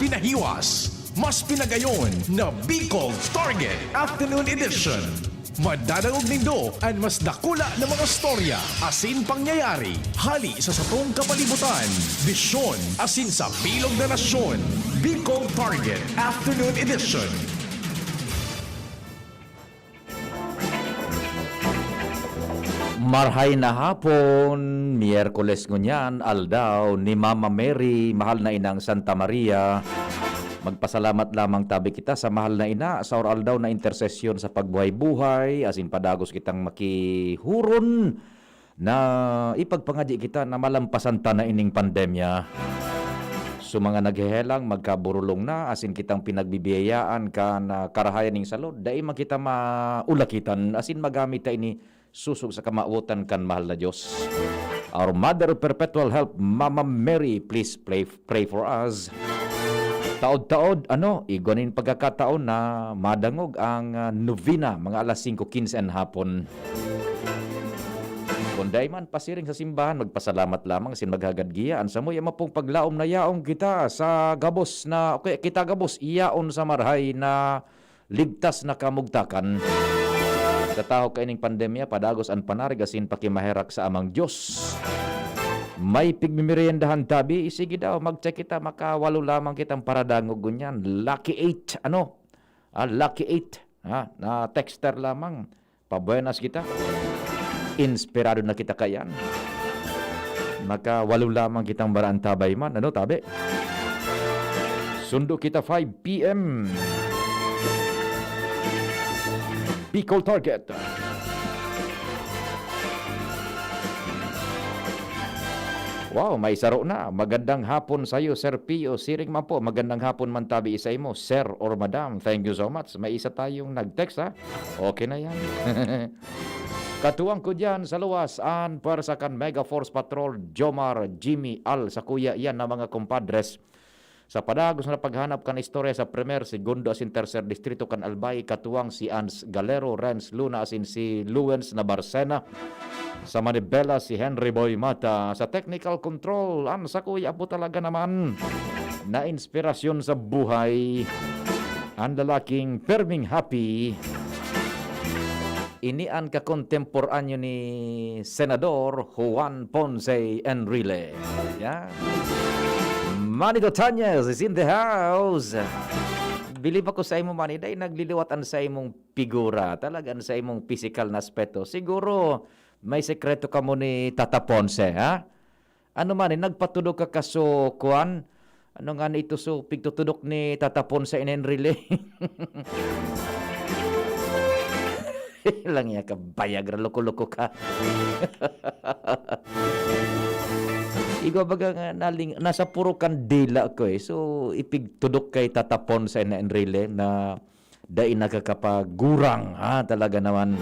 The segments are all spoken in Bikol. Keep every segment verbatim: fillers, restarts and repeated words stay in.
Pinahiwas, mas pinagayon na Bicol Target Afternoon Edition. Madadangog nindo an mas dakula na mga storya asin pangyayari hali sa satong kapalibutan, bisyon asin sa bilog na nasyon. Bicol Target Afternoon Edition. Marhay na hapon, Miyerkules ngunyan, aldaw ni Mama Mary, mahal na inang Santa Maria. Magpasalamat lamang tabi kita sa mahal na ina sa or-aldaw na intersesyon sa pagbuhay-buhay, asin padagos kitang makihuron na ipagpangadyi kita na malampasan ta na ining pandemya. So, mga naghehelang, magkaburulong na, asin kitang pinagbibiyayaan kan, ah, karahayan ning salud, dai man kita maulakitan, asin magamit ta ini sosog sa kamawotan kan mahal na Dios. Our Mother of Perpetual Help, Mama Mary, please pray, pray for us. Taod-taod, ano, igwa nin pagkakataon na madangog ang, ah, novena, mga alas singko quince an hapon. Kun dai man pasiring sa simbahan, magpasalamat lamang asin maghagad giya. An samuya mapong paglaom na yaon kita sa gabos na, o kaya kita gabos, yaon sa marhay na ligtas na kamugtakan. Sa tahaw kaining pandemya, padagos an panarig asin pakimaherak sa Amang Dios. May pigmimeriendahan tabi, sige daw, mag-check kita, makawalo lamang kitang paradangog ngunyan. Lucky eight, ano? Ah, lucky eight, ha? Na texter lamang. Pabuenas kita. Inspirado na kita kayan. Makawalo lamang kitang baraan tabay man. Ano, tabi? Sundo kita five P M. Bicol Target. Wow, may saro na. Magandang hapon sa'yo, Sir Pio. Siring man po, magandang hapon man tabi sa imo, Sir or Madam. Thank you so much. May isa tayong nag-text, ha? Okay na yan. Katuwang ko diyan sa luwas, an pwersa kan Mega Force Patrol, Jomar, Jimmy, Al, sa kuya iyan na mga kumpadres. Sa padagos na paghanap kan istorya sa primer, segundo asin terser distrito kan Albay, katuwang si Ans Galero, Renz Luna asin si Luwens Nabarcena. Sa manibela, si Henry Boy Mata. Sa technical control, an sakoy apo talaga naman na inspirasyon sa buhay, an lalaking perming happy. Ini an kakontemporanyo ni Senador Juan Ponce Enrile. Yan. Manny Dotanyes is in the house. Bilib ako sa imo, Manny. Dai nagliliwat an sa imong figura, talaga an sa imong pisikal na aspeto. Siguro, may sekreto kamo ni Tata Ponce, ha? Ano man, eh, nagpatudok ka kaso, kuwan? Ano nga ni ito, so, pigtutudok ni Tata Ponce Enrile? Lang ya ka, bayag ra, loko-loko ka. Igwa baga nga, naling-, nasa puro kandila ko, eh. So, ipigtudok kay Tata Ponce Enrile na dai nakakapagurang, ha, talaga naman.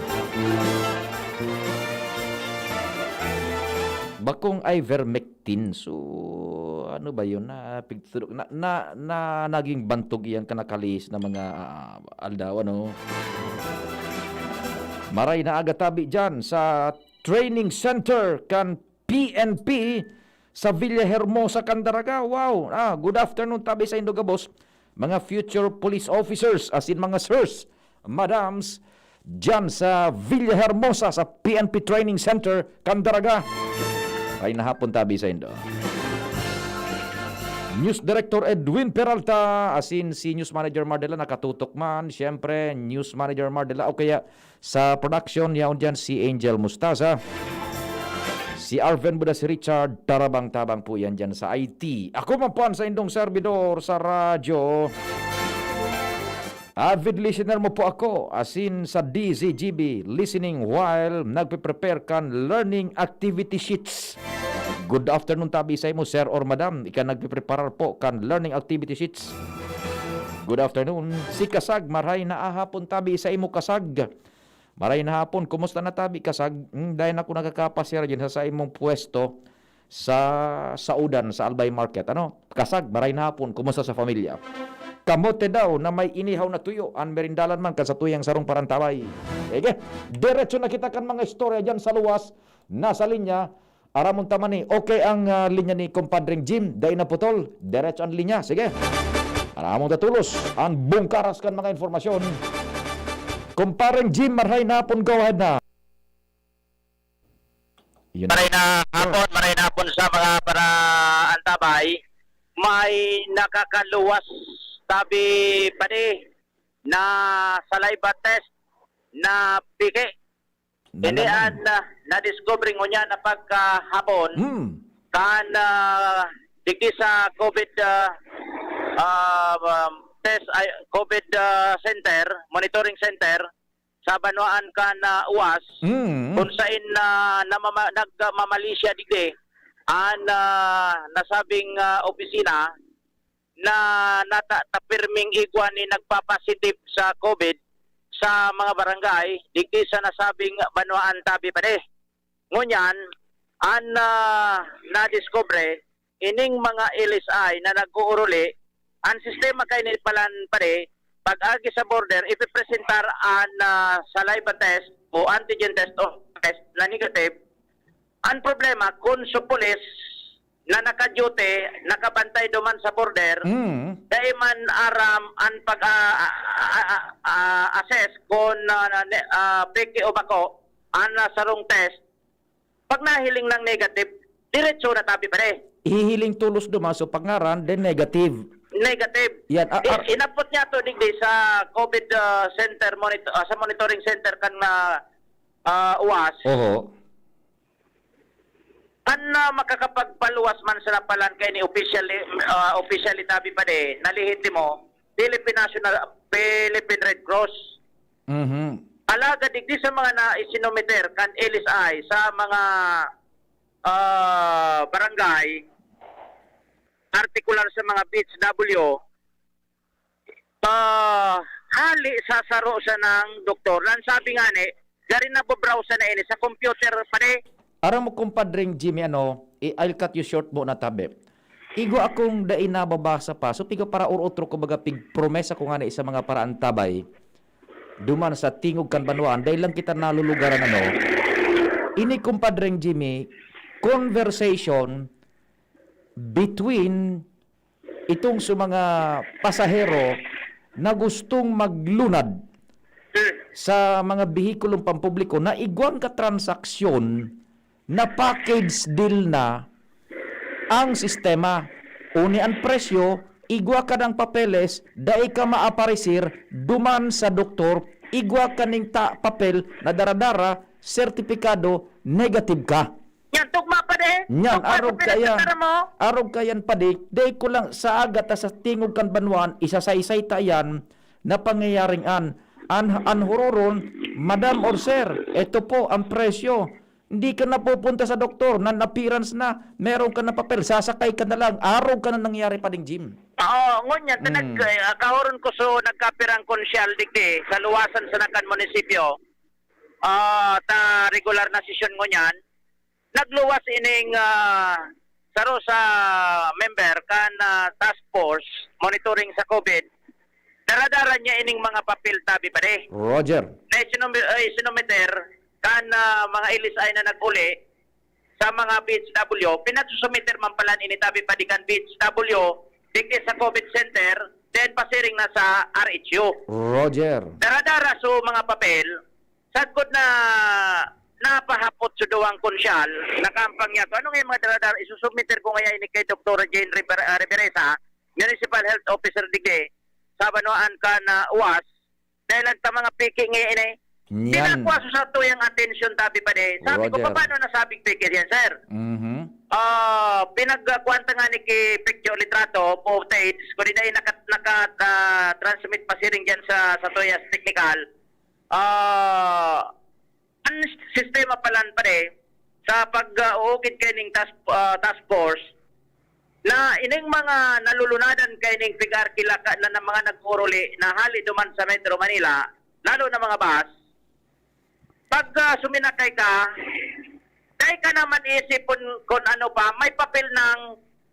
Bakong ivermectin, so, ano ba yun? Na, pigtudok, na, na, na, naging bantog iyan kanakalihis na mga, ah, aldaw, ano? Maray na aga tabi dyan sa training center kan P N P sa Villahermosa, Candaraga. Wow! Ah, good afternoon tabi sa indo gabos, mga future police officers, asin mga sirs, madams, dyan sa Villahermosa, sa P N P Training Center, Candaraga. Ay, nahapon tabi sa indo. News Director Edwin Peralta, asin si News Manager Mardela, nakatutok man. Siyempre, News Manager Mardela, o kaya sa production, yaon dyan si Angel Mustaza. Si Arven Budas, si Richard, tabang-tabang po yan dyan sa I T. Ako man po an saindong servidor sa radyo. Avid listener mo po ako, asin sa D Z G B, listening while nagpe-prepare kan learning activity sheets. Good afternoon tabi sa imo, sir or madam. Ika nagpe-preparar po kan learning activity sheets. Good afternoon. Si Kasag, maray na ahapon tabi sa imo, Kasag. Maray na hapon, kumusta na tabi, Kasag? Hmm, dai na ako nakakapasyar dyan sa, sa imong pwesto sa Saudan, sa Albay Market. Ano? Kasag, maray na hapon, kumusta sa pamilya? Kamote daw na may inihaw na tuyo, an merindalan man kan satuyang sarong parantabay. Sige, diretso na kita kan mga istorya dyan sa luwas, nasa linya, aramon ta man ni, okay ang, ah, linya ni Compadreng Jim, dai na putol, diretso ang linya. Sige. Aramon ta tolos an bungkaras kan mga impormasyon. Kumpareng Jim, marhay na hapon, go ahead na. Yun. Maray na hapon, maray na hapon sa mga paraantabay. May nakakaluwas tabi pa di na saliva test na piki. Hindi Nanaman. an, ah, nadiskubre ngunyan na pagkahapon Hmm. kan, ah, digdi sa COVID, ah, ah, um, test, ay, COVID, ah, center, monitoring center sa banwaan kan, ah, Uwas, Mm. kung sain na namama-, nagmamali siya digdi, an, ah, nasabing, ah, opisina na nata-, tapirming igwa ni nagpa-positive sa COVID sa mga barangay digdi sa nasabing banwaan tabi pa di. Ngunyan, an, ah, nadiskubre, ining mga L S I na nag-uuruli, an sistema kaini palan pa di, pag-agi sa border, ipipresentar an, ah, saliva test o antigen test o test na negative. Ang problema, kung sa pulis na naka-duty, nakabantay duman sa border, Mm. dai man aram an pag, ah, ah, ah, ah, ah, assess kung, ah, na-, ne-, ah, peke o bako, an, ah, sarong test, pag nahiling ng negative, diretso na tabi pa di. Hihiling tolos duman, so pag ngaran, then negative. Negative. Yan, a-, I-, a- inabot niya to digdi sa COVID, ah, center, monitor, ah, sa monitoring center kan, ah, ah, Uwas. Oho. An, ah, makakapagpaluwas man sa napalan kaini officially, ah, officially tabi pa di, na lehitimo, Philippine National, Philippine Red Cross. Mhm. Alagad digdi sa mga na isinomiter kan L S I sa mga, ah, barangay, partikular sa mga B H W, ah, hali sa saro sanang doktor. Ang sabi ngani, gari nababrowse na ini sa computer pa di. Aram mo, kumpadring Jimmy, ano, i-, I'll cut you short muna tabi. Igwa akong dai nababasa pa. So, piga para urotro ko baga pigpromesa ko ngani sa mga paraantabay. Duman sa tingog kan banwaan, dahil lang kita nalulugaran, ano. Ini, kumpadring Jimmy, conversation between itong sa mga pasahero na gustong maglunad sa mga behikulong pampubliko na igwang katransaksyon na package deal na ang sistema. Uni an presyo, igwa ka ng papeles, dai ka maaparisir duman sa doktor, igwa ka ning ta-, papel na daradara, sertipikado, negative ka. Yan, tugma pa di. Yan, Tugma arog sa ka yan. pinagtatara mo. Arog ka yan, padi. Dai ko lang sa aga ta sa tingog kan banwaan, isasaysay ta yan na pangyayaring an. An, an huroron, "Madam or sir, eto po ang presyo." Hindi ka napupunta sa doktor, non-appearance na, meron ka na papel, sasakay ka na lang. Arog ka na nangyari, Pading Jim. Oo, ngunyan, ta Mm. nag-, ah, kahoron ko so nagkapirang konsyal digdi, sa luwasan sa nakan munisipyo. Ah, ta regular na sesyon ngunyan. Nagluwas ining, ah, saro sa member kan, ah, task force monitoring sa COVID. Daradara niya ining mga papel tabi pa di. Roger. Na isinumi-, ay, sinumiter kan, ah, mga L S I na nag-uli sa mga B H W, pinagsusumiter man pala ini tabi pa di kan B H W, digdi sa COVID center, then pasiring na sa R H U. Roger. Daradara so mga papel, sagkod na napahapot sa duwang konsyal, nakampang niya, "Ano nga yung mga daradara, isusubmiter ko ngaya ini kay Doktora Jane River-, ah, Reveresa, Municipal Health Officer digdi, sa banwaan kan, ah, Uwas, dahil ang ta mga piki nga ini." Yan. Pinakuha sa tuyang atensyon, tabi pa di. Sabi ko, Roger. "Paano nasabing piki yan, sir?" Mhm. Ah, pinagkuhan ta nga ni ki Pekyo Litrato, footage, kung di na naka-, naka-, ah, transmit pa siring dyan sa, sa tuyas technical. Ah, ang sistema palan pa di, sa pag, ah, uukit kaining task, ah, task force, na ining mga nalulunadan kaining pigarkilaka na, na mga nag-uruli na hali duman sa Metro Manila, lalo na mga bus, pag, ah, suminakay ka, dai ka naman iisipon kung ano pa, may papel ng,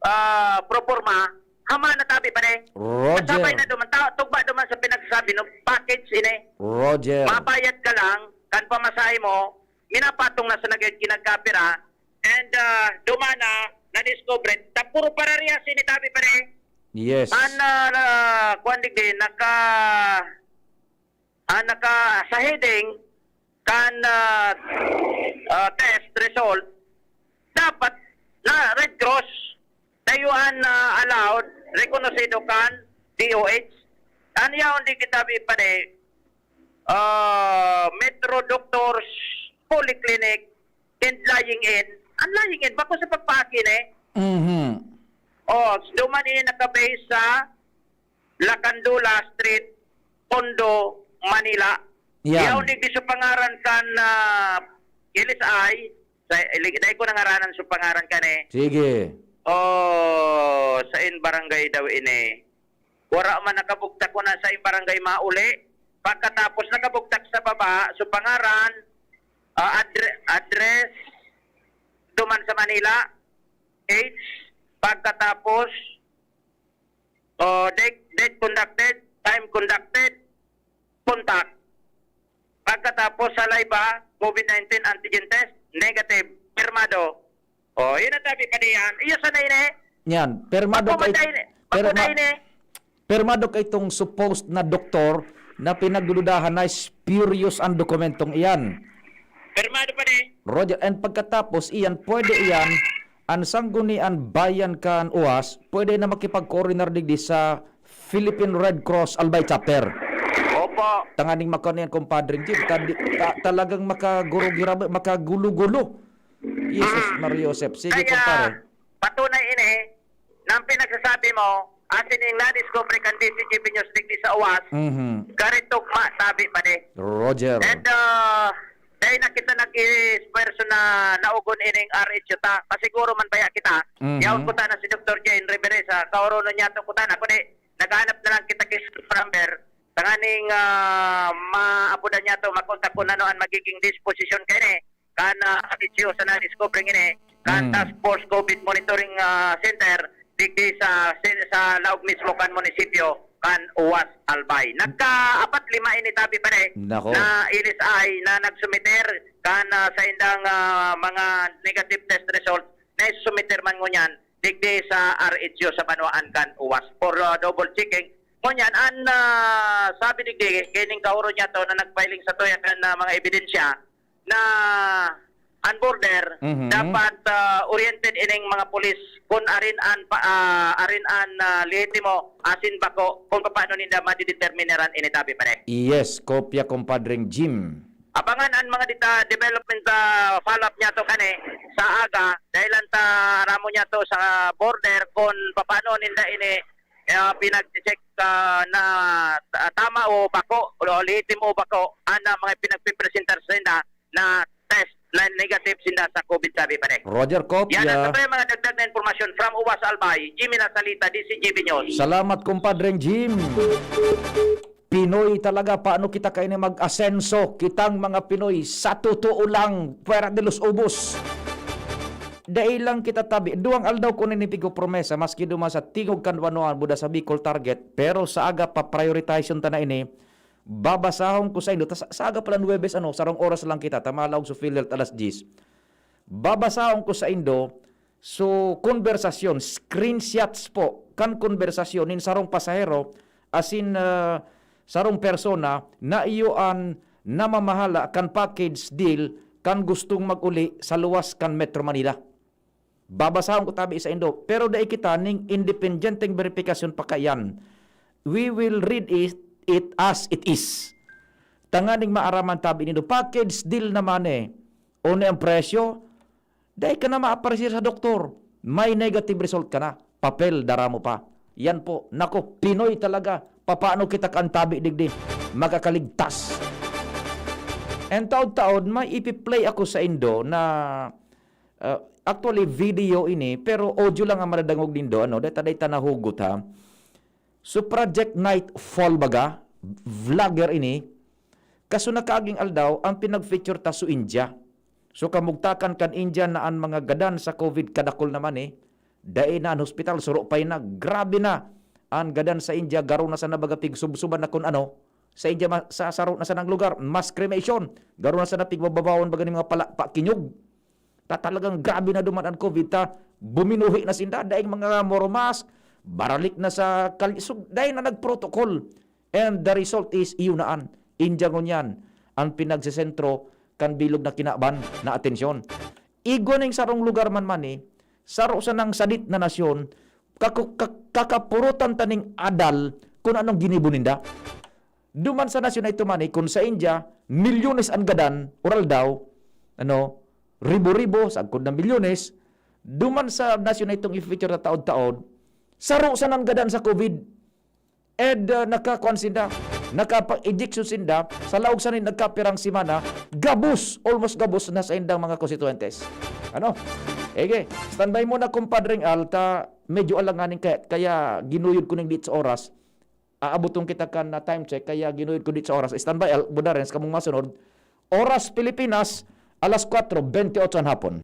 ah, proforma, hama na tabi pa ni. Roger. Kasabay na duman, ta-, tugma duman sa pinagsabi, no, package ini. Roger. Mabayad ka lang, kan pamasahe mo, minapatong na sa nag-, kinagkapira, and, ah, duman na, na-discover, ta puro pararehas ini tabi pa ni. Yes. An, ah, kuwan digdi, naka, ah, naka sa heading kan, ah, ah, test result, dapat na Red Cross, tayo an, ah, allowed, rekonosido kan D O H. An yaon digdi tabi pa di, ah, Metro Doctors Polyclinic and Lying In. An Lying In, bako sa pagpaaki ni. Mhm. Oh, duman ini naka-base sa Lacandola Street, Tondo, Manila. Yan. Yaon digdi sa pangaran kan, ah, L S I, sa, ili-, dai ko nangaranan sa pangaran kan eh. Sige. Oh, sa in barangay daw ini. Wara man nakabugtak ko na sa in barangay mauli. Pagkatapos nakabugtak sa baba, sa pangaran, ah, adre-, address, duman sa Manila, age, pagkatapos, oh, date, date conducted, time conducted, contact. Pagkatapos sa live ba, COVID nineteen antigen test, negative, pirmado. Oh, yun ang sabi pa diyan. Iyo sa na ini. Yan, pirmado Ako kay, matay ni. Ako pirma-, matay ni. Pirmado kay itong supposed na doktor na pinagdududahan na spurious ang dokumentong iyan. Pirmado pa ni. Roger, and pagkatapos iyan, pwede iyan, ang Sangguniang Bayan kan U A S, pwede na makipag-coordinate digdi sa Philippine Red Cross Albay Chapter. Opo. Tanganing makano yan, kumpadre Jim. Ta-, ta-, talagang makaguro-gira-, makagulo-gulo. Jesus, Maria Joseph. Sige, Kaya, kumpare. Patunay ini, na ang pinagsasabi mo, asin yung nadiscover kan D C G P News digdi sa U A S, Mhm. karitugma, sabi pa ni. Roger. And, uh, dahil na kita nag-esfuerzo na naugon ining R H U ta, pasiguro man baya kita, Mhm. yaon ko ta na si Doktor Jane Reveresa, kauronon niya to ko ta na, kundi naghahanap na lang kita kay number, tanganing, ah, maapodan niya to, makontak kung ano ang magiging disposition kaini. Kan, ah, R H U sa na-discover ini, kan Mhm. Task Force COVID Monitoring, ah, Center, digdi sa, sa, sa laog mismo kan munisipyo, kan U A S Albay. Nagka-apat lima ini tabi pa ni Nako. na L S I na nagsumiter kan, ah, sa indang, ah, mga negative test result na isumiter man ngunyan digdi sa R H U sa banwaan kan U A S for, ah, double checking. Ngunyan, an, ah, sabi digdi, kining kahuro niya to na nagpiling sa tuya kan, ah, mga ebidensya, na an border, Mhm. dapat, ah, oriented ining mga pulis kun arin an pa, ah, arin an, ah, lehitimo asin bako, kun papaano ninda madideterminaran ini tabi pa ni. Yes, kopya, kumpadreng Jim. Abangan an mga deta-, development, ah, follow-up niya to kani sa aga, dahil an ta-, ramo niya to sa border kun papaano ninda ini, eh, pinag-check, ah, na ta-, tama o bako, o lehitimo o bako, an, ah, mga pinagpipresentar sa ninda na test na negative sinda sa COVID, sabi pa ni. Roger, kopya. Yan ang sabi, mga dagdag na impormasyon from U A S Albay, Jimmy Nasalita, D C G B News. Salamat, kumpadreng Jim. Pinoy talaga, paano kita kaini mag-asenso? Kitang mga Pinoy, sa totoo lang, pwera de los ubos. Dai lang kita tabi. Duwang aldaw ko nin pigopromesa, maski duman sa tingog kan banwaan, buda sa Bicol Target, pero sa aga pa, prioritization ta na ini. Babasahon ko saindo, ta sa, sa aga palan Huwebes, ano, sarong oras lang kita, ta malaog sa PhilHealth alas diyes. Babasahon ko saindo, so, konbersasyon, screenshots po, kan konbersasyon nin sarong pasahero, asin, ah, sarong persona, na iyo an namamahala kan package deal kan gustong mag-uli sa luwas kan Metro Manila. Babasahon ko tabi saindo, pero dai kita nin independenteng beripikasyon pa kaiyan. We will read it, it as it is. Tanganing maaraman tabi nindo, package deal naman eh. Ono ang presyo, dai ka na maapareser sa doktor. May negative result ka na. Papel, dara mo pa. Yan po. Nako, Pinoy talaga. Papaano kita kaantabi digdi? Makakaligtas. And taod-taod, may ipi-play ako saindo na, ah, actually, video ini, pero audio lang ang madadangog nindo, ano? Data, data nahugot, ha? So, Project Nightfall baga, vlogger ini. Kaso nakaaging aldaw, ang pinag-feature ta so India. So, kamugtakan kan India na an mga gadan sa COVID kadakul naman eh. Dai na an hospital, suro pay na. Grabe na. An gadan sa India, garo na sana baga pigsubsuban na kun ano. Sa India, ma-, sa saro na sanang lugar, mass cremation. Garo na sana pigbababawon baga nin mga pala, pakinyog. Ta talagang grabe na duman an COVID ta. Buminuhi na sinda, daing mga moro mask, baralik na sa kal-, so, dai na nag-protocol. And the result is, iyo na an, India ngunyan an pinagsesentro kan bilog na kinaban na atensyon. Igwa ning sarong lugar man mani, saro sanang sadit na nasyon, kaku-, ka-, kakapurutan ta ning adal kun anong ginibo ninda. Duman sa nasyon na ito mani, kun sa India, milyones an gadan, oral daw, ano, ribo-ribo, sagkod na milyones, duman sa nasyon na itong i-feature na taod-taod, saro sanang gadan sa COVID. And, uh, nakakuan sinda, nakapa-injection sinda, sa laog sa nin-, nagkapirang semana, gabos, almost gabos na sa indang mga konstituentes. Ano? Ege, standby muna, Kumpadreng Al, ta medyo alanganin kaya, kaya ginuyod ko ning di sa oras. Aaboton kita kan na time check, kaya ginuyod ko di sa oras. Standby Al, Budarens, kamong masunod. Oras Pilipinas, alas kwatro bentiocho an hapon.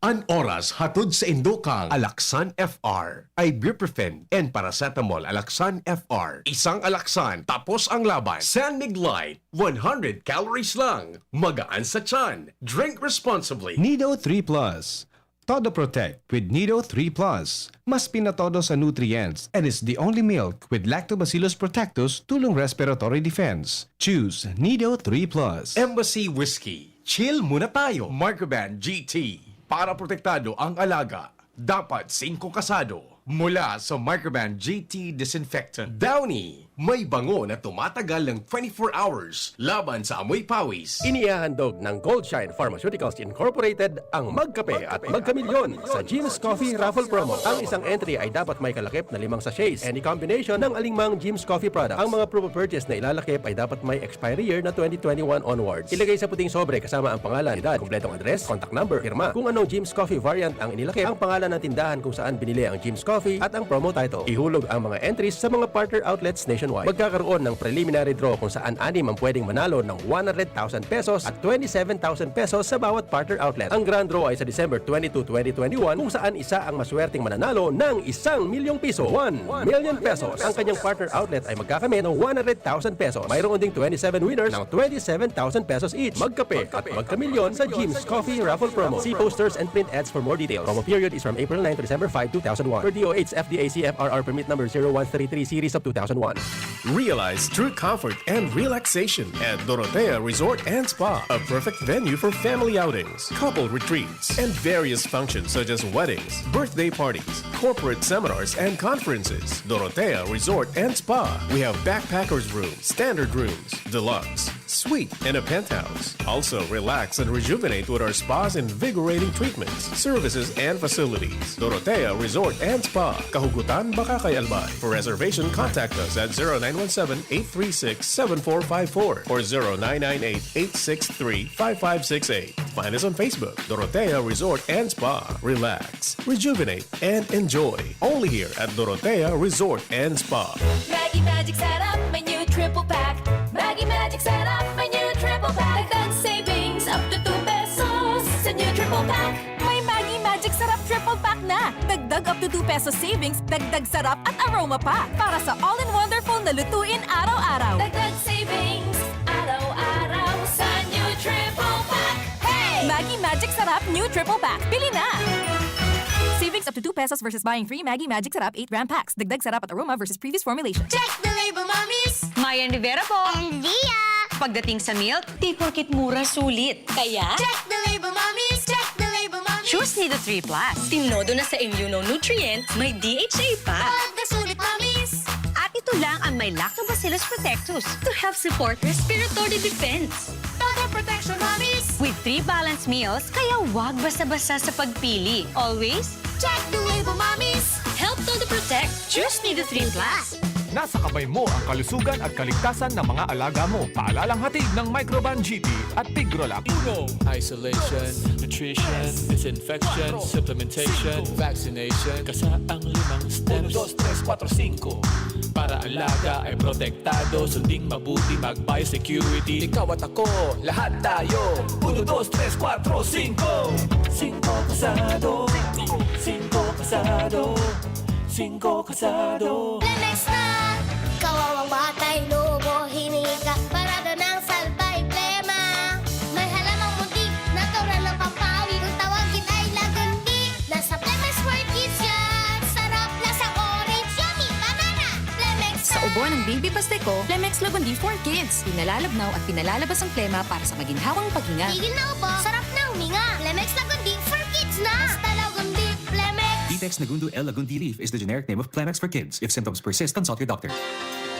An oras hatod sa indo kang Alaxan F R, ibuprofen, and paracetamol. Alaxan F R. Isang Alaxan, tapos ang laban. San Mig Light, one hundred calories lang. Magaan sa tiyan. Drink responsibly. Nido three Plus. Todo Protect with Nido three Plus. Mas pinatodo sa nutrients and is the only milk with Lactobacillus protectus tulong respiratory defense. Choose Nido three Plus. Embassy Whiskey. Chill muna tayo. Microban G T. Para protektado ang alaga, dapat singko kasado. Mula sa Microban G T Disinfectant. Downy. May bango na tumatagal ng twenty-four hours laban sa amoy pawis. Inihahandog ng Goldshine Pharmaceuticals Incorporated ang Magkape at Magkamilyon sa Jim's Coffee Raffle Promo. Ang isang entry ay dapat may kalakip na limang sachets. Any combination ng alingmang Jim's Coffee product. Ang mga proof of purchase na ilalakip ay dapat may expiry year na twenty twenty-one onwards. Ilagay sa puting sobre kasama ang pangalan, edad, kompletong address, contact number, pirma. Kung anong Jim's Coffee variant ang inilakip, ang pangalan ng tindahan kung saan binili ang Jim's Coffee at ang promo title. Ihulog ang mga entries sa mga partner outlets nationwide. Magkakaroon ng preliminary draw kung saan anim ang pwedeng manalo ng one hundred thousand pesos at twenty-seven thousand pesos sa bawat partner outlet. Ang grand draw ay sa December twenty-two, twenty twenty-one, kung saan isa ang maswerteng mananalo ng isang milyong piso, one million pesos. Ang kanyang partner outlet ay magkakamit ng one hundred thousand pesos. Mayroon ding twenty-seven winners ng twenty-seven thousand pesos each. Magkape at magkamilyon sa Jim's Coffee Raffle Promo. See posters and print ads for more details. Promo period is from April nine to December five, two thousand one. Per D O H F D A C F R R permit number zero one three three series of two thousand one. Realize true comfort and relaxation at Dorotea Resort and Spa, a perfect venue for family outings, couple retreats, and various functions such as weddings, birthday parties, corporate seminars, and conferences. Dorotea Resort and Spa. We have backpackers room, standard rooms, deluxe, suite, and a penthouse. Also, relax and rejuvenate with our spa's invigorating treatments, services, and facilities. Dorotea Resort and Spa, Kahugutan, Bacacay, Albay. For reservation, contact us at zero nine one seven, eight three six, seven four five four or zero nine nine eight, eight six three, five five six eight. Find us on Facebook, Dorotea Resort and Spa. Relax, rejuvenate, and enjoy. Only here at Dorotea Resort and Spa. Maggi Magic Sarap, may new triple pack. Maggi Magic Sarap, may new triple pack. Dagdag savings up to two pesos sa new triple pack. May Maggi Magic Sarap triple pack na. Dagdag up to two pesos savings, dagdag sarap at aroma pa. Para sa all-in-wonderful na lutuin araw-araw. Dagdag savings, araw-araw sa new triple pack. Hey! Maggi Magic Sarap New Triple Pack. Bili na! Savings up to two pesos versus buying three Maggi Magic Sarap eight gram packs. Dagdag sarap at aroma versus previous formulation. Check the label, mommies! Mayan Rivera po. And Lia! Pagdating sa milk, di porket mura, sulit. Kaya, check the label, mommies! Check the label, mommies! Choose Nido three Plus. Tinodo na sa immunonutrient, may D H A pa. Pagkasulit, mommies! At ito lang ang may Lactobacillus protectus to help support respiratory defense. Total protection, mommies! With three balanced meals, kaya wag basta-basta sa pagpili. Always, check the label, mommies! Help Todo Protect. Choose Nido three Plus. Nasa kamay mo ang kalusugan at kaligtasan ng mga alaga mo. Paalalang hatid ng Microban G T at Tigrolac. Uno. Isolation, nutrition, disinfection, supplementation, vaccination. Kasa ang limang steps. Uno, dos, tres, kuwatro, singko. Para alaga ay protektado, sunding mabuti, mag-biosecurity. Ikaw at ako, lahat tayo. Uno, dos, tres, kuwatro, singko. Singko kasado. Singko kasado. Singko kasado. Lanex na! Kawawang batay, lubo, hininga, parada ng salbay, plema. May halamang munti, natural ng pampawi, kung tawagin ay lagundi. Nasa Plema Sport Kids yan! Sarap, lasa orange, yummy! Baby Pasteco, Plemex Lagundi for Kids. Pinalalabnaw at pinalalabas ang plema para sa maginhawang paghinga. Tigil na ubo, sarap na huminga. Plemex Lagundi for Kids na! Basta Lagundi, Plemex! Ditex Nagundo L Lagundi Leaf is the generic name of Plemex for Kids. If symptoms persist, consult your doctor.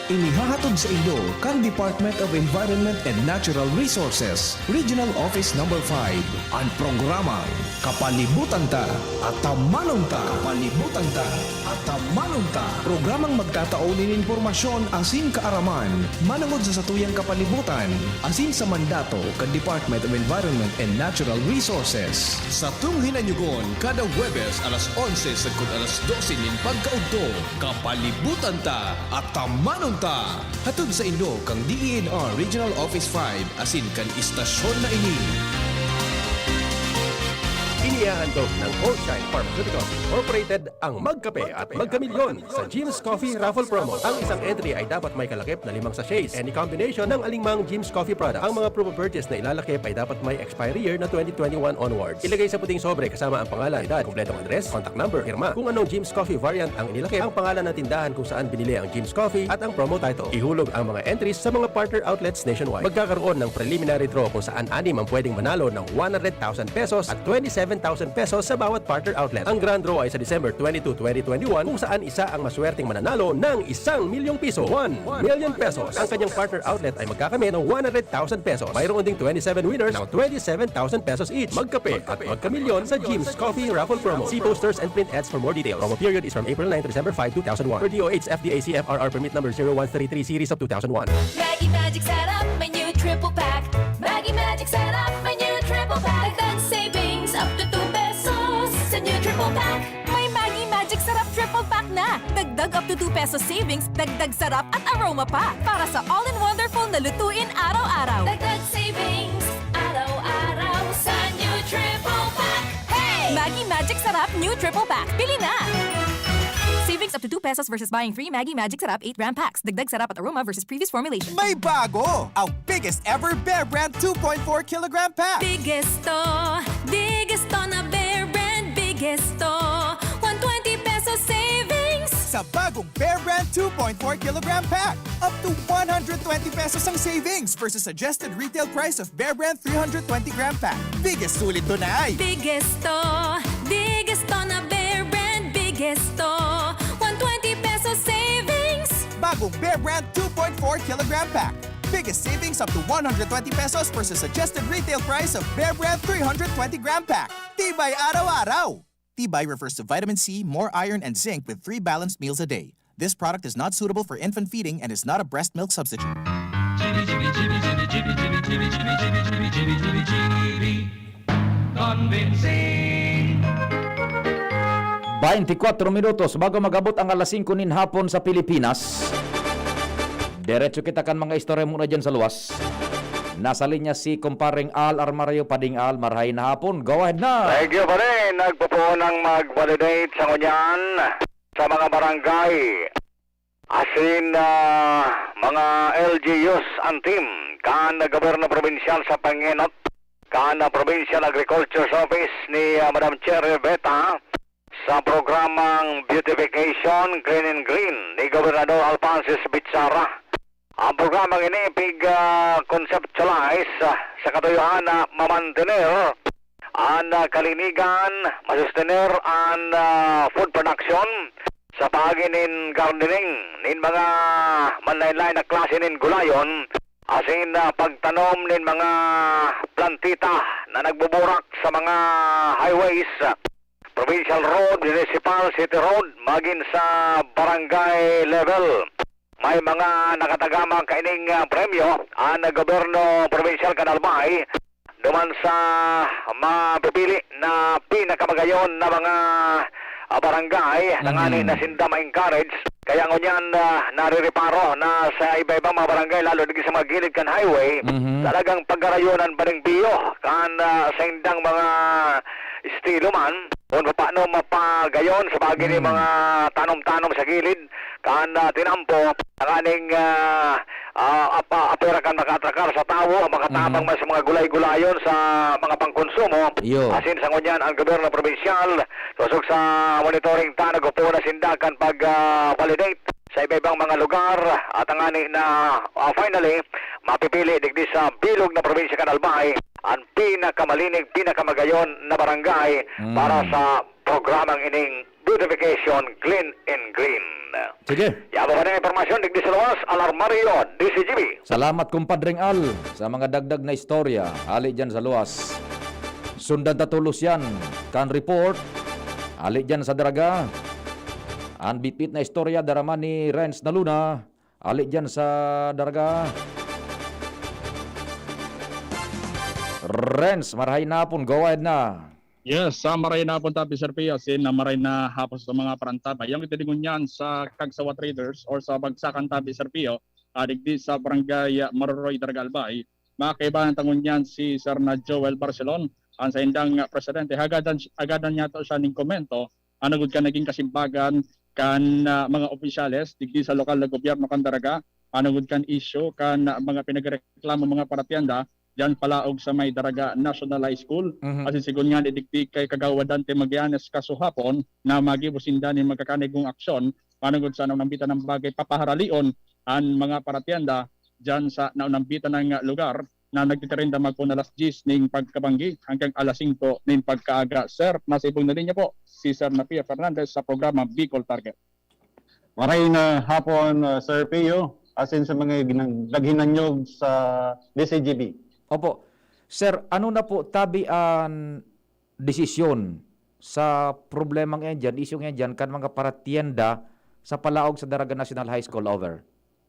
Inihahatod sa inyo kan Department of Environment and Natural Resources, Regional Office Number five, an programang Kapalibutan Ta, Atamanon Ta. Kapalibutan Ta, Atamanon Ta. Programang magtatao nin impormasyon asin kaaraman manongod sa satuyang kapalibutan asin sa mandato kan Department of Environment and Natural Resources. Satong hinanyogon kada Huwebes alas onse sagkod alas dose nin pagkaudto. Kapalibutan Ta, Atamanon Ta. Hatod sa inyo kan D E N R Regional Office five asin kan istasyon na ini. Inihahandog ng Ocean Pharmaceuticals Incorporated ang Magkape at Magkamilyon sa Jim's Coffee Raffle Promo. Ang isang entry ay dapat may kalakip na limang sachets. Any combination ng alingmang Jim's Coffee product. Ang mga proof of purchase na ilalakip ay dapat may expiry year na twenty twenty-one onwards. Ilagay sa puting sobre kasama ang pangalan, edad, kompletong address, contact number, pirma. Kung anong Jim's Coffee variant ang inilakip, ang pangalan ng tindahan kung saan binili ang Jim's Coffee at ang promo title. Ihulog ang mga entries sa mga partner outlets nationwide. Magkakaroon ng preliminary draw kung saan anim ang pwedeng manalo ng one hundred thousand pesos at twenty-seven thousand pesos sa bawat partner outlet. Ang grand draw ay sa December twenty-two, twenty twenty-one, kung saan isa ang maswerteng mananalo ng isang milyong piso, one million pesos. Ang kanyang partner outlet ay magkakamit ng one hundred thousand pesos. Mayroon ding twenty-seven winners ng twenty-seven thousand pesos each. Magkape at magkamilyon sa Jim's Coffee Raffle Promo. See posters and print ads for more details. Promo period is from April nine to December five, two thousand one. Per D O H F D A C F R R permit number zero one three three series of two thousand one. Maggi Magic Sarap, may new triple pack. Maggi Magic Sarap, may new triple pack. Dagdag savings up to two pesos sa new triple pack. May Maggi Magic Sarap triple pack na. Dagdag up to two pesos savings, dagdag sarap at aroma pa. Para sa all-in-wonderful na lutuin araw-araw. Dagdag savings, araw-araw sa new triple pack. Hey! Maggi Magic Sarap new triple pack. Bili na! Savings up to two pesos versus buying three Maggi Magic Sarap eight gram packs. Dagdag sarap at aroma versus previous formulation. May bago! Ang biggest ever Bear Brand two point four kilogram pack. Biggest to, biggest to na Bear Brand, biggest to. One twenty pesos savings. Sa bagong Bear Brand two point four kilogram pack, up to one hundred twenty pesos ang savings versus suggested retail price of Bear Brand three hundred twenty gram pack. Biggest sulit to na ay! Biggest to, biggest to na Bear Brand, biggest to. One twenty pesos savings. Bagong Bear Brand two point four kilogram pack. Biggest savings up to one hundred twenty pesos versus suggested retail price of Bear Brand three hundred twenty gram pack. Tibay araw-araw! Tibay refers to vitamin C, more iron, and zinc with three balanced meals a day. This product is not suitable for infant feeding and is not a breast milk substitute. Convincing. Baintikwatro minutos bago mag-abot ang alas singko nin hapon sa Pilipinas. Diretso kita kan mga istorya muna dyan sa luwas. Nasa linya si Kumpareng Al Armario. Pading Al, marahay na hapon. Go ahead na! Thank you, pare. Nagpupuon ang mag-validate sa ngunyan sa mga barangay. Asin, ah, mga L G Us an team kan gobyerno probinsyal sa pangenot kan, ah, Provincial Agriculture's Office ni, ah, Madam Cherry Beta sa programang Beautification Clean and Green ni Gobernador Alphonsus Bichara. Ang programang ini pig, ah, conceptualize, ah, sa katuyohan na mamantener an, ah, kalinigan, masustener an, ah, food production sa paagi nin gardening nin mga manlain-lain na klase nin gulayon, asin, ah, pagtanom nin mga plantita na nagbuburak sa mga highways, provincial road, municipal, city road, magin sa barangay level. May mga nakatagama kaining, ah, premyo an gobyerno probinsyal kan Albay duman sa mapipili na pinakamagayon na mga, ah, barangay na ngani na sinda ma-encourage. Kaya ngunyan, ah, narireparo na sa iba-ibang mga barangay, lalo digdi sa mga gilid kan highway, talagang pagkarayonan pa ning biyo kan, ah, sa indang mga estilo man, kung paano mapagayon sa bagay ni mga tanom-tanom sa gilid kan, ah, tinampo, tanganing, ah, ah, apa-, apera kan makaatrakar sa tawo, makatabang man sa mga gulay-gulayon sa mga pangkonsumo. Iyo. Asin sa ngunyan, ang gobyerno probinsyal, sosog sa monitoring ta, nagpupuon na sinda kan pag, ah, validate sa iba-ibang mga lugar, at tangani na, ah, finally, mapipili digdi sa bilog na probinsya kan Albay ang pinakamalinig, pinakamagayon na barangay Mm. para sa programang ining Beautification Clean and Green. Sige. Yawa pa ning impormasyon digdi sa luwas, Al Armario, D Z G B. Salamat, Kumpadring Al, sa mga dagdag na istorya hali diyan sa luwas. Sundan ta tolos yan kan report hali diyan sa Daraga. An bitbit na istorya, darama ni Renz Naluna, hali diyan sa Daraga. Renz, marahay na hapon, go ahead na. Yes, sa maray na hapon tabi, Sir Pio, asin na maray na hapon sa mga parantabay. Yang itilingon niyan sa Kagsawa Traders or sa Bagsakan tabi, Sir Pio, ah, digdi sa Barangay, ah, Maroroy, Daraga, Albay. Mga kaibahan tangon niyan si Sir na Joel Barcelon, ang saindang, ah, presidente. Hagadan, hagadan niya to siya ning komento, ano gud ka naging kasimbagan kan, ah, mga opisyales digdi sa lokal na gobyerno kan Daraga, ano gud kan isyu kan, ah, mga pinagreklamo mga paratienda, diyan palaog sa may Daraga National High School. Mhm. Asin sigon nga ni digdi kay Kagawad Dante Magallanes kasuhapon na magibo sinda nin magkakanigong aksyon, manongod sa naunambitan ng bagay papaharalion an mga paratienda diyan sa naunambitan ng lugar na nagtitirinda magpoon alas diyes ning pagkabanggi hanggang alas singko ning pagkaaga. Sir, nasa ibong na linya po si Sir Napia Fernandez sa programa Bicol Target. Maray na hapon, uh, Sir Pio, asin sa mga ginag-, naghinanyog sa D C G B. Opo. Sir, ano na po tabi an desisyon sa problemang yan dyan, isyung yan dyan, kan mga paratienda sa palaog sa Daraga National High School? Over.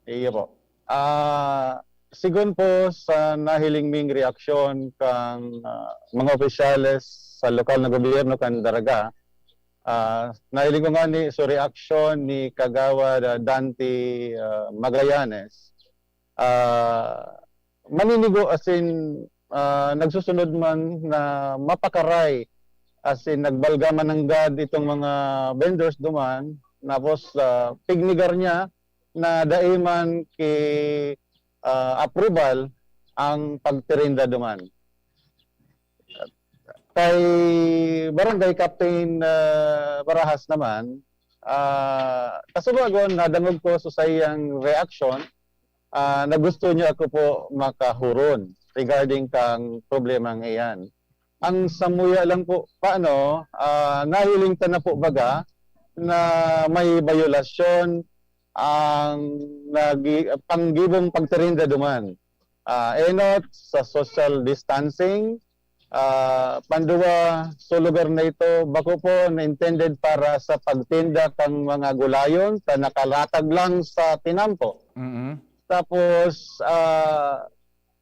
Iyo po. Ah, sigon po sa nahiling ming reaksyon kang, ah, mga opisyales sa lokal na gobyerno kan Daraga, ah, nahiling ko ngani so reaksyon ni Kagawad, ah, Dante, ah, Magallanes. Ah, maninigo asin, ah, nagsusunod man na mapakaray asin nagbalga man nanggad itong mga vendors duman. Tapos, ah, pignigar niya na dai man ki, ah, approval ang pagtirinda duman. Kay Barangay Captain, ah, Barajas naman, ah, kasubagon, nadangog ko sa saiyang reaksyon, ah, na gusto niya ako po makahuron regarding kang problemang iyan. Ang samuya lang po, paano, ah, nahiling ta na po baga na may bayolasyon ang nagi-, panggibong pagtirinda duman. Ah, enot sa social distancing, ah, panduwa, so lugar na ito, bako po na intended para sa pagtinda kang mga gulayon, ta nakalatag lang sa tinampo. Mm. Tapos, ah,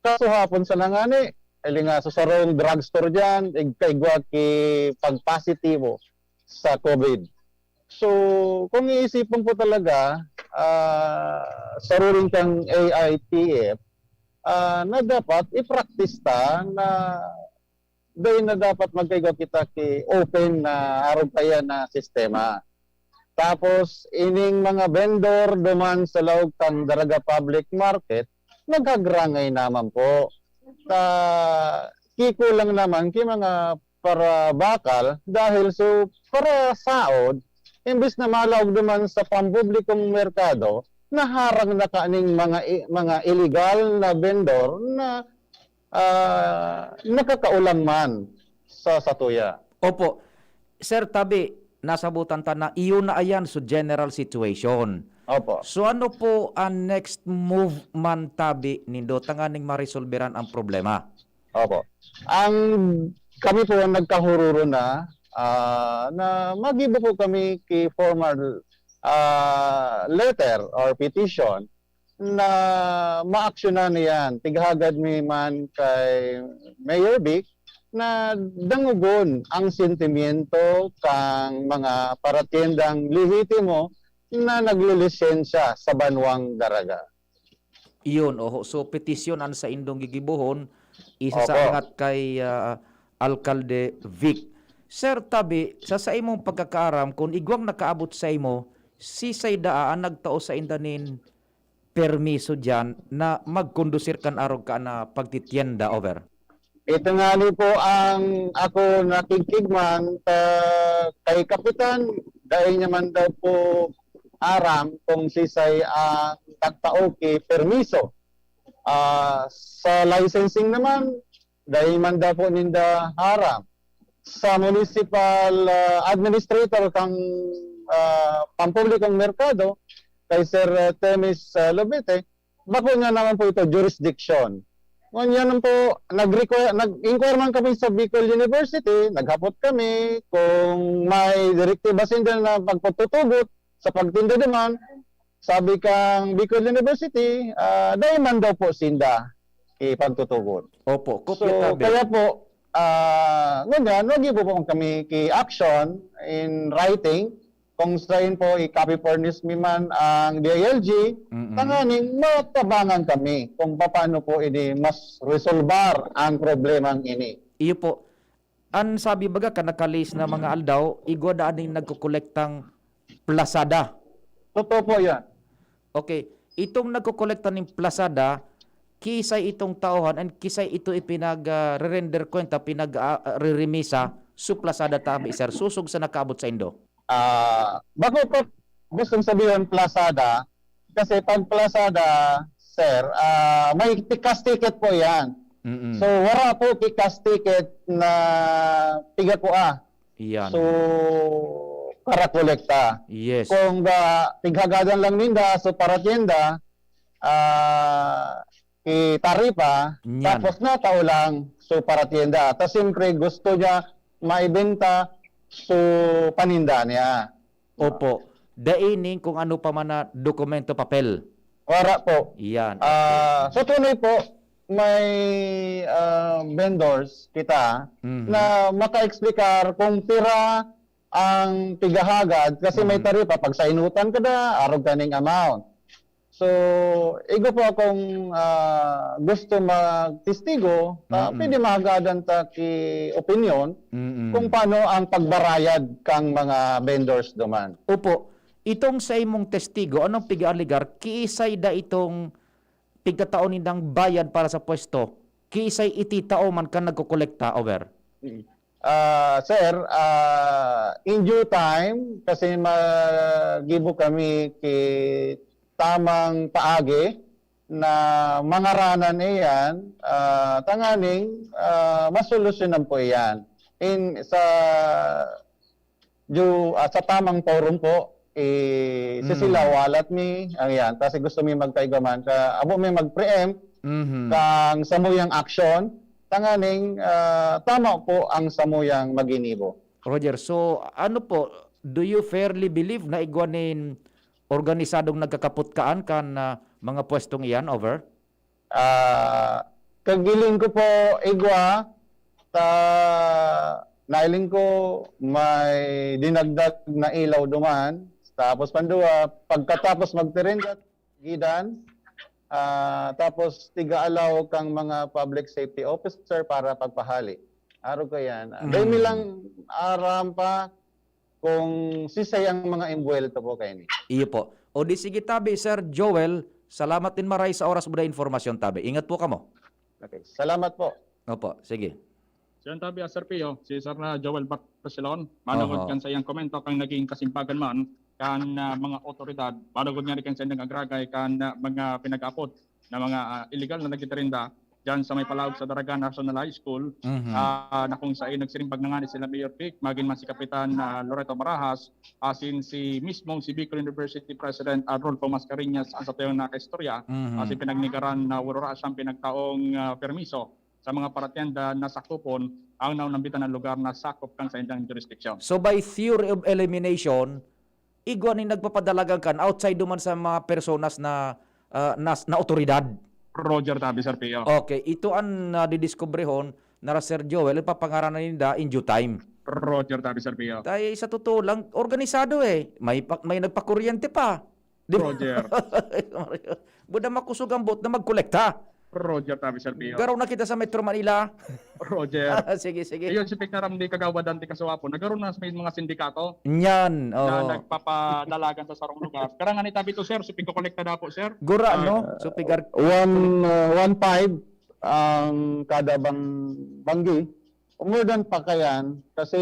kasuhapon sa nangani, eli nga sa sarong drugstore diyan, ig-, kaigwa ki pagpositibo sa COVID. So, kung iisipon po talaga, ah, saruling kang A I T F, ah, na dapat i-practice ta na dai na dapat magkaigwa kita ki open na arog kaya na sistema. Tapos, ining mga vendor duman sa laog kan Daraga Public Market, naghagrangay naman po. Ta, kikulang naman ki mga parabakal dahil so parasaod, imbis na malaog duman sa pampublikong merkado, naharang na kaning mga i-, mga iligal na vendor na, ah, nakakaulang man sa satuya. Opo. Sir, tabi, nasabutan ta na iyo na ayan so general situation. Opo. So, ano po ang next move man, tabi, nindo tanganing maresolberan ang problema? Opo. Ang, kami po nagkahururo na, ah, na magibo po kami ki formal, ah, letter or petition na maaksyonan na yan. Tighagad mi man kay Mayor Vic na dangogon ang sentimiento kang mga paratiendang lehitimo na naglilisensya sa banwang Daraga. Iyon, oho. So, petisyon an saindong gigibohon, isa sa Opo. angat kay, ah, Alkalde Vic. Sir Tabi, sa saimong pagkakaaram, kun igwang nakaabot saimo, sisay daa an nagtao sainda nin permiso diyan na magkondusir kan arog ka na pagtitienda, over? Ito ngani po ang ako nakigkigman ta kay Kapitan, dai niya man daw po aram kung sisay ang nagtao ki permiso. Ah, sa licensing naman, dai man daw po ninda aram. Sa municipal, ah, administrator kang, ah, pampublikong merkado, kay Sir, ah, Temis, ah, Lobete, bako niya naman po ito jurisdiction. Ngunyan po, nag-require, nag-inquire man kami sa Bicol University, naghapot kami kung may direktiba sinda na pagpatutugot sa pagtinda duman. Sabi kang Bicol University, ah, dai man daw po sinda ipagtutugot. Opo, So, kopya tabi. kaya po, ah, ngunyan, nag-ibo po kami ki action in writing, kung sain po i-copy furnish mi man ang D I L G, Mm-mm. tanganing matabangan kami kung paano po ini mas resolbar ang problemang ini. Iyo po. An sabi baga kan nakalis na mga aldaw, igwa daa ning nagkokolektang plasada. Totoo po yan. Okay. Itong nagkokolekta ning plasada, kisay itong tauhan and kisay ito ipinag, ah, re-render kwenta, pinag, ah, ah, riremisa, su plasada tabi, sir. Susog sa nakaabot sa indo. Ah, bako po gustong sabihin plasada, kasi pag plasada, sir, ah, may pikas ticket po yan. Mm-mm. So, wala po pikas ticket na pigakua. Iyan. So, karakolekta. Yes. Kung ga, pighagadan lang ninda, so para tienda, ah, i taripa, Nyan. tapos natao lang, so para tienda. Ta siyempre, gusto niya maibenta, so paninda niya. Opo. Dai ning kung ano pa man na dokumento, papel. Wala po. Iyan. Ah, sa tunay po, may, ah, vendors kita Mhm. na maka-explicar kung pira ang pigahagad kasi may Mhm. taripa. Pag sainutan ka na, arog ka ning amount. So, igo po akong, ah, gusto magtestigo, ah, Mm. pwede mahagadan ta ki opinyon Mm. kung paano ang pagbarayad kang mga vendors duman. Opo. Itong sa imong testigo, anong pig-aalegar? Kiisay da itong pigkatao nindang bayad para sa pwesto? Kiisay iti tao man kan nagkokolekta, over? Mm. Ah, sir, ah, in due time, kasi magibo kami ki tamang paagi na mangaranan iyan, ah, tanganing, ah, masolusyonan po iyan. In, sa ju-, ah, sa tamang forum po, eh, Mm. sisilawalat mi, ang yan. Kasi gusto mi magkaigwa man, ka, abo mi mag-preempt Mhm. kang samuyang aksyon, tanganing, ah, tama po ang samuyang maginibo. Roger, so ano po, do you fairly believe na igwa nin organisadong nagkakaputkaan kan, ah, mga pwestong iyan, over? Ah, kagiling ko po igwa, ta nailing ko may dinagdag na ilaw duman. Tapos pandua, pagkatapos magtirindat, gidan, ah, tapos tigaalaw kang mga public safety officer para pagpahali. Arog ko yan. Ah, dai mi Mm. lang aram pa kung sisay ang mga imbuwelto po kaini. Iyo po. O di sige tabi, Sir Joel, salamat nin maray sa oras mo da informasyon tabi. Ingat po kamo. Okay, salamat po. Opo, sige. Siyan tabi, ah, Sir Pio, si Sir na Joel Barcelon, manungod Oho. kan sa iyang komento kang naging kasimbagan man kan, ah, mga otoridad, manungod nga ni kan sa indang agragay kan, ah, mga pinag-apod na mga, ah, illegal na nagtitirinda diyan sa may palaog sa Daraga National High School, Mhm. ah, na kung sain nagsirimbag na nga ni sila Mayor Vic, magin man si Kapitan, ah, Loreto Barajas, asin si mismong si Bicol University President Arnulfo Mascareñas ang satuyang nakaistorya, Mhm. asin pinagnigaran na wala siyang pinagtaong, ah, permiso sa mga paratienda na sakupon ang naunambitan na lugar na sakop kan sa indang jurisdiction. So, by theory of elimination, igwa nin nagpapadalagan kan outside duman sa mga personas na, ah, nas-, na otoridad. Roger tabi, Sir Pio. Okay, ito ang nadidiskubrehon na ra Sir Joel, ipapangaranan ninda in due time. Roger tabi, Sir Pio. Tay, sa totoo lang, organisado eh. May pa-, may nagpakuryente pa. Di ba? Roger. Buda makusog ang boat na magkolekta. Roger tabi, Sir Pio. Garo na kita sa Metro Manila. Roger. Sige, sige. Ayun, si Pignaram ni Kagawad Dante Kasuapo, nagkaroon na sa may mga sindikato Nyan, na oo. nagpapadalagan sa sarong lugar. Karangan ni Tabito, sir, si pigkokolekta na po, sir. Gura, Ah, no? So, pigar- one, uh, one five ang kada bang banggi. More than pa kayan, kasi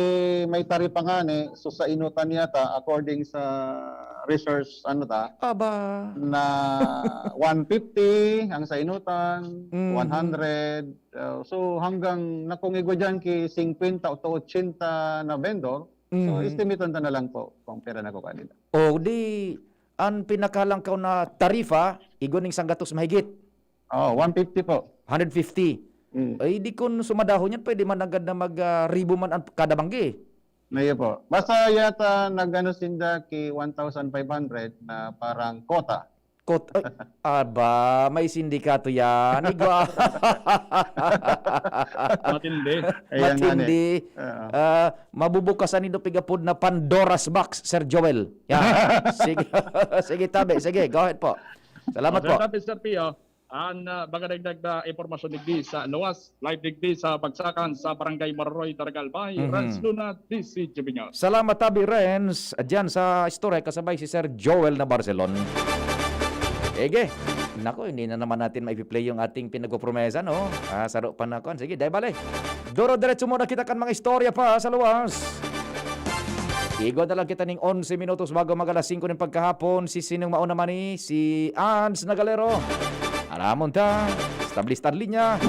may taripa nga ni, so sa inutan yata, according sa research, ano ta, Aba. na one fifty ang sa inutan, Mm. one hundred. Uh, so hanggang nakungigwa dyan ki fifty to eighty na vendor, so Mhm. estimatean ta na lang po kung pera na ko kanila. O di, ang pinakalangkaw na tarifa, igwa ning sanggatos mahigit. Oh, one fifty po. Hundred fifty. Mm. Ay, di kun sumadahon yan, pwede man agad na mag, ah, ribo man ang kada banggi. Ngayon po. Basta yata nag-ano sinda ki one thousand five hundred na parang quota. Kot, ay, aba, may sindikato yan. Igwa. Matindi. Ayan nga, Matindi. Oo. Ah, mabubukasan nindo pigapod na Pandora's box, Sir Joel. Yan. Sige. Sige, tabi. Sige, go ahead po. Salamat po. Salamat, Sir Pio. Ang uh, mga dagdag na impormasyon digdi sa luwas, live digdi sa Bagsakan sa Barangay Maroroy, Daragal Bay, Mhm. Renz Luna, D C G B News. Salamat, Tabi Renz. Diyan sa istorya, kasabay si Sir Joel na Barcelon. Ege. Nako, hindi na naman natin maipi-play yung ating pinagpopromesa, no? Ah, saro pa na kon. Sige, dai bale. Duro diretso muna kita kan mga istorya pa sa luwas. Igwa na lang kita ning onse minutos bago mag alas singko ning pagkahapon. Si sinong mauna man ni? Si Ans Nagalero. Alamon ta. Establistar linya.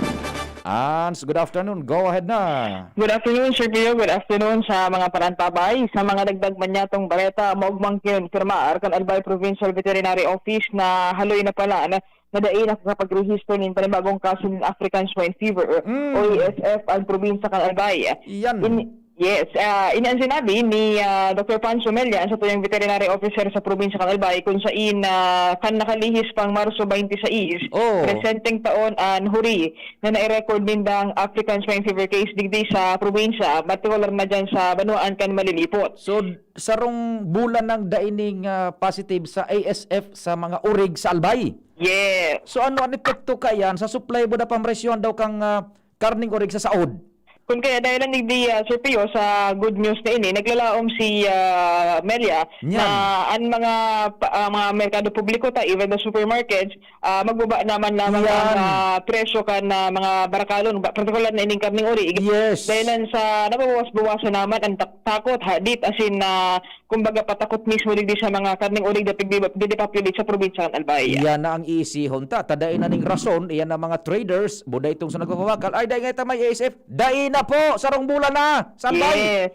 Ans, good afternoon. Go ahead na. Good afternoon, Sir Pio. Good afternoon sa mga parantabay. Sa mga dagdag man niyatong bareta, maugmang kinonfirmar kan Albay Provincial Veterinary Office na haloy na pala na, na dai nakakapagrehistro nin panibagong kaso nin African Swine Fever Mm. o A S F ang probinsya kan Albay. Yan. In, yes, ah, ini ang sinabi ni ah, Doctor Pancho Mella, ang satuyang veterinary officer sa probinsya kan Albay, kung sain ah, kan nakalihis pang Marso twenty-six, Oh. presenteng taon an huri na nai-record nindang African Swine Fever case digdi sa probinsya, partikular na dyan sa banwaan kan Malilipot. So, sarong bulan nang dai ning, ah, positive sa A S F sa mga urig sa Albay. Yeah. So, ano ang epekto kayan sa supply, buda pamresyohan daw kang, ah, karning urig sa saod? Kung kaya dahil lang digdi, ah, Sir Pio, sa good news na ini, naglalaom si ah, Melia Yan. na ang mga pa- ah, mga merkado publiko ta, even the supermarkets, ah, magbaba naman naman Yan. ang ah, presyo kan ah, mga barakalon, ba- partikular na ining karning urig. Yes. Dahil lang sa nababawas-bawasan naman ang tak- takot, hadit, asin na kumbaga patakot mismo digdi sa mga karning urig na pigdi- didepopulate sa probinsya ng Albay. Yan na ang iisihon ta. Ta dai na ning rason, iyan ang mga traders, buda itong sa nagpapawakal. Ay, dai nga ita may A S F. Dai na po! Sarong bulan na! Saan ba? Yes.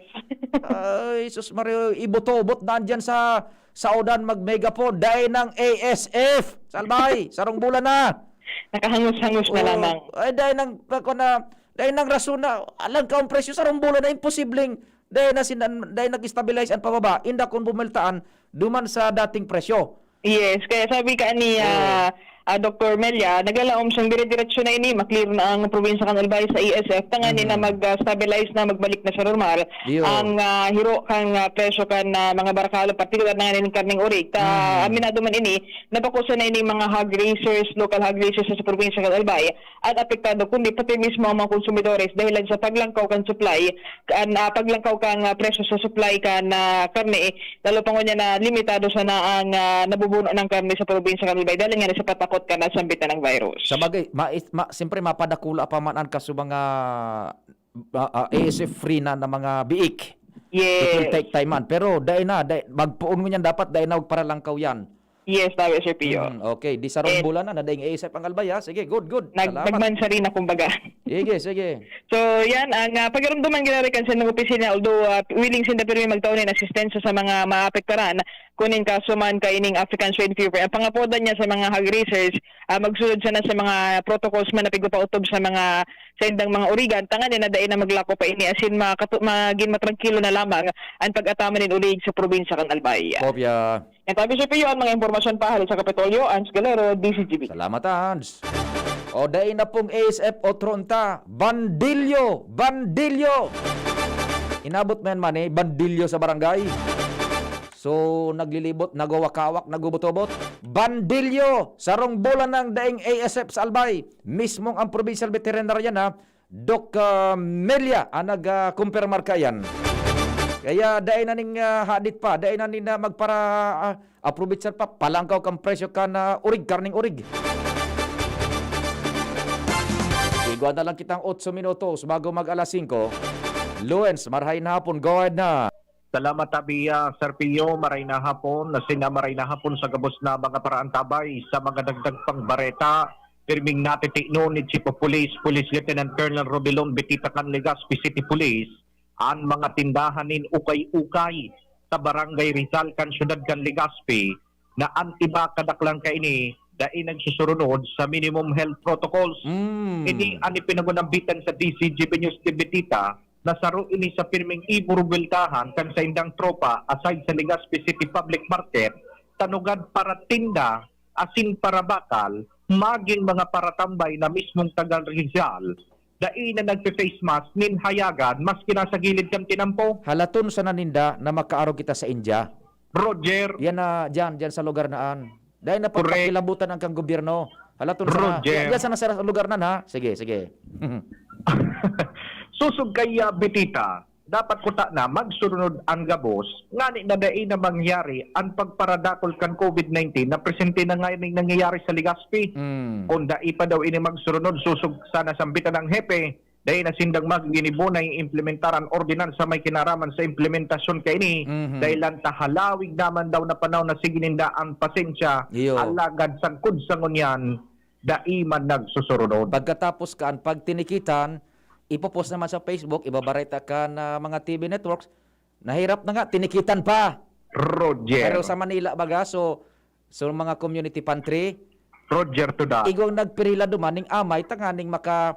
Ay, sus Mario, ibutobot na andyan sa saodan mag-megaphone. Dai ng A S F! Salbay! Sarong bulan na! Nakahangos-hangos na Oo. lamang. Ay, dai nang, ako na, dai nang rason na, alang ka ang presyo, sarong bulan na imposibleng, dai na sinan, dai nag-stabilize ang pababa, inda kung bumultaan, duman sa dating presyo. Yes, kaya sabi ka ni ah, ah, Doctor Melia, naglalaom siyang dire-diretso na ini, maklear na ang probinsya kan Albay sa A S F, tanganing Mhm. na mag-stabilize na, magbalik na sa normal Iyo. ang ah, hiro kan ah, presyo kan ah, mga barakalo, partikular na nga ning karning urig. Ta, Mhm. aminado man ini, napakusa na ini mga hog raisers, local hog raisers sa probinsya kan Albay, at apektado, kundi pati mismo ang mga konsumidores dahilan sa paglangkaw kan supply, kan ah, paglangkaw kan ah, presyo sa supply kan ah, karne, lalo pa ngunyan na limitado sana ang ah, nabubuno ng karne sa probinsya kan Albay dahil nga sa patakot kan nasambitan ng virus. Sa bagay, ma, ma, siyempre mapadakula pa man ang kaso mga ah, ah, A S F free na, na mga biik. It will Yes. take time man. Pero dai na, dai, magpoon ngunyan dapat, dai na magparalangkaw yan. Yes, tabi, Sir Pio. Mm, okay, di sarong Eh, bulan na, na daing A S F ang Albay, ha? Sige, good, good. Nag, Salamat. Nagmansari na, kumbaga. Sige, sige. So, yan, ang ah, pakiramdaman ginarikan sa mga opisina, although ah, willing sinda pirmi magtao nin asistensya sa mga maapektaran, kuning kaso man kaining African Swine Fever. Ang pangapodan niya sa mga hog raisers, ah, magsunod sana sa mga protocols man na pigpapautob sa mga saindang mga urigan, tanganing na dai na maglako pa ini, asin makatu- magin matrangkilo na lamang ang pag-ataman nin urig sa probinsya kan Albay. Kopya. Yan tabi, Sir Pio, ang mga impormasyon pa hali sa Kapitolyo, Ans Galero, D C G B. Salamat, Hans. O, dai na pong A S F, otro unta. Bandilyo! Bandilyo! Inabot mo yan, man, eh. Bandilyo sa barangay. So, naglilibot, nagwawakawak, nagubot-ubot. Bandilyo! Sarong bulan nang daing A S F sa Albay. Mismong ang provincial veterinarian, ha, Doc, ah, Melia, ang nag, ah, kumpirmar kaiyan. Kaya dai na ning, ah, hadit pa, dai na nin, ah, magpara, ah, aprobitsar pa, palangkaw kan presyo kan, ah, urig, karning urig. Igwa na lang kitang otso minutos bago mag alas singko. Luens, marahay na hapon. Go ahead na. Salamat, Abia, Sir Pio. Maray na hapon. Asin na maray na hapon sa gabos na mga paraantabay. Sa mga dagdag pang bareta, pirming natitikno ni Chief of Police, Police Lieutenant Colonel Robilon Betita kan Legazpi City Police, an mga tindahan nin ukay-ukay sa Barangay Rizal kan siyudad kan Legazpi, na an iba kadaklan kaini dai nagsusurunod sa minimum health protocols. Mm. Ini an ipinagunambitan sa D C G B News de Betita, na saro ini sa pirming iburubultahan kan saindang tropa aside sa Legazpi City Public Market, tanugad para tinda asin para bakal, magin mga paratambay na mismong taga Rizal, dai na nagpe-face mask nin hayagan maski nasa gilid kan tinampo. Halaton sana ninda na makaarog kita sa India. Roger. Yan na, dyan, dyan sa lugar na an. Dahil na Correct. Pagpakilabutan ang kang gobyerno. Halaton sana. Roger. Yan, yan sana sa lugar na, ha? Sige, sige. Susog kaya, Betita, dapat kuta na magsurunod ang gabos, ngani na dai na mangyari ang pagparadakol kan COVID nineteen na presente na nganing nangyayari sa Legazpi. Mm. Kung dai pa daw ini magsurunod, susog sana sambitan ang hepe, dai na sindang magiginibo na implementar an ordinansa may kinaraman sa implementasyon kaini, Mhm. dahil lang ta halawig naman daw na panahon na sige ninda ang pasensya, Iyo. alagad sagkod sa ngunyan, dai man nagsusurunod. Pagkatapos kan pagtinikitan, ipopost naman sa Facebook, ibabareta kan, ah, mga T V networks, nahirap na nga, tinikitan pa. Roger. Pero sa Manila, baga, so, so mga community pantry, Roger to that. Igwang nagpirila duman ning amay tanganing maka,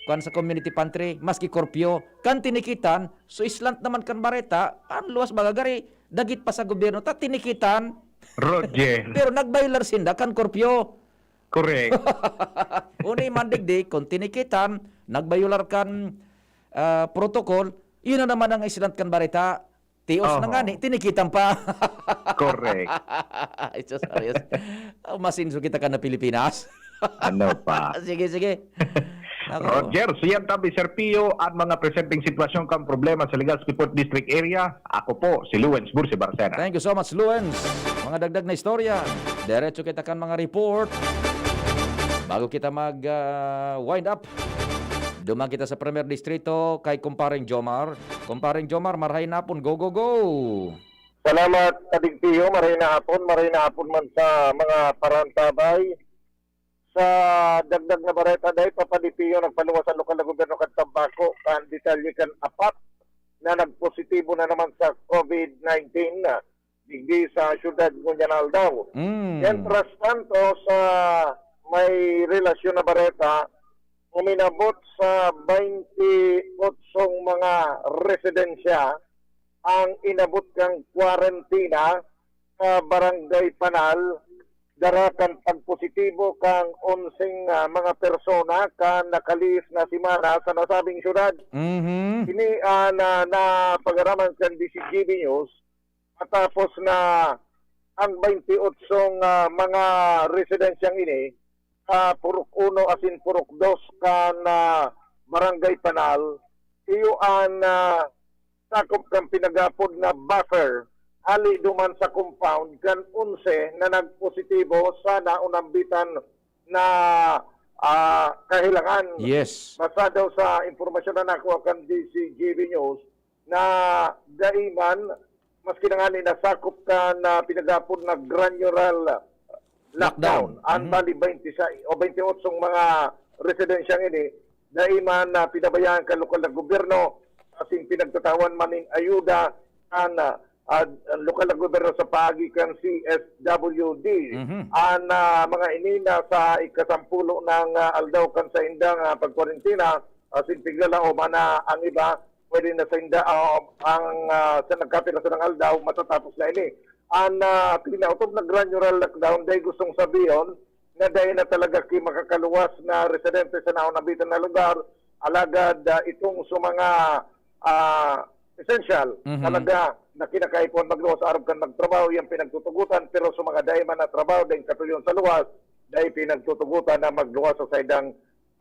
kuwan sa community pantry, maski korpyo. Kan tinikitan, so islant naman kan bareta, ang luwas baga gari, dagit pa sa gobyerno, ta tinikitan. Roger. Pero nagbayular sinda kan korpyo. Correct. Uni man digdi, kung tinikitan, nagbayular kan, ah, protocol, yun na naman ang islant kan bareta. Tios na Oho. Nga ni, tinikitan pa. Correct. It's so serious. Oh, masinso kita ka na Pilipinas. Ano pa? Sige, sige. Ako. Roger, siyan tabi, Sir Pio, ang mga presenteng sitwasyon kan problema sa Legazpi Fourth District Area. Ako po, si Luens Bursi Barcena. Thank you so much, Luens. Mga dagdag na istorya. Diretso kita kan mga report. Bago kita mag, ah, wind up, duman kita sa Premier Distrito kay Kumpareng Jomar. Kumpareng Jomar, marahay na hapon. Go, go, go! Salamat, Kadig Pio. Marahay na hapon. Marahay na hapon man sa mga parantabay. Sa dagdag na bareta, dai pa, Padi Pio, nagpaluwas ang lokal na gobyerno kan Tabaco kan detalye kan apat na nagpositibo na naman sa COVID nineteen na digdi sa syudad ngunyan na aldaw. Mm. Mientras tanto, sa may relasyon na bareta, uminabot sa baynte otsong mga residensya ang inabot kang kwarentina sa Barangay Panal, dara kan pagpositibo kang onseng, ah, mga persona kan nakalihis na semana sa nasabing syudad. Mhm. Ini, ah, na, napag-araman kan D C G B News, matapos na ang baynte otsong, ah, mga residensyang ini, sa Purok Uno asin Purok Dos kan, ah, Barangay Panal, iyo an, ah, sakop kan pinag-aapod na buffer, hali duman sa compound kan onse na nagpositibo sa naunambitan na, ah, kahilangan. Yes. Basado sa impormasyon na nakuha kan D C G B News, na dai man, maski na ngani nasakop kan, ah, pinag-aapod na granular lockdown. Lockdown. Ang Mhm. bali, baynte sais o baynte otsong mga residensyang ini, dai man, ah, pinabayaan kan lokal na gobyerno, asin pinagtatawan man nin ayuda kan, ah, ah, lokal na gobyerno sa paagi kan C S W D. Mhm. Ang, ah, mga ini na sa ikasampulo ng, ah, aldaw kan saindang, ah, pagkwarentina, asin piglalaom na ang iba pwede na sainda, ah, ang, ah, sa nagkapira sa aldaw, matatapos na ini. Ang, ah, pinautob na granular lockdown, dai gustong sabihon na dai na talaga ki makakaluwas na residente sa naunambitan na lugar, alagad, ah, itong sa mga, ah, essential, Mhm. talaga na kinakaipuhan magluwas arog kan magtrabaho, yan pinagtutugutan, pero sa mga dai man na trabaho, dai katuyon sa luwas, dai pinagtutugutan na magluwas sa saindang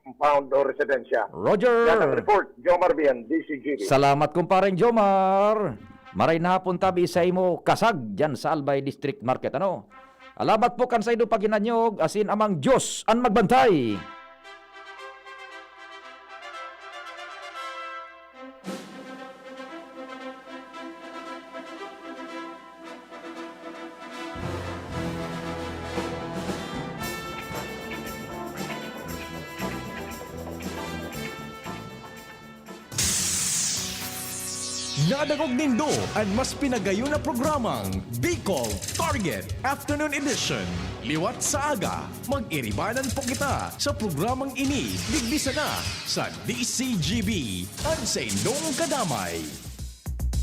compound o residensya. Roger! Yan ang report, Jomar Bian, D C G B. Salamat, kumpareng Jomar. Maray na hapon tabi sa imo, kasag, dyan sa Albay District Market. Ano? Alamat po kan saindo paghinanyog, asin Amang Diyos an magbantay. Nadangog nindo an mas pinagayon na programang Bicol Target Afternoon Edition. Liwat sa aga, mag-iribanan po kita sa programang ini, digdi sana sa D C G B, an saindong kadamay.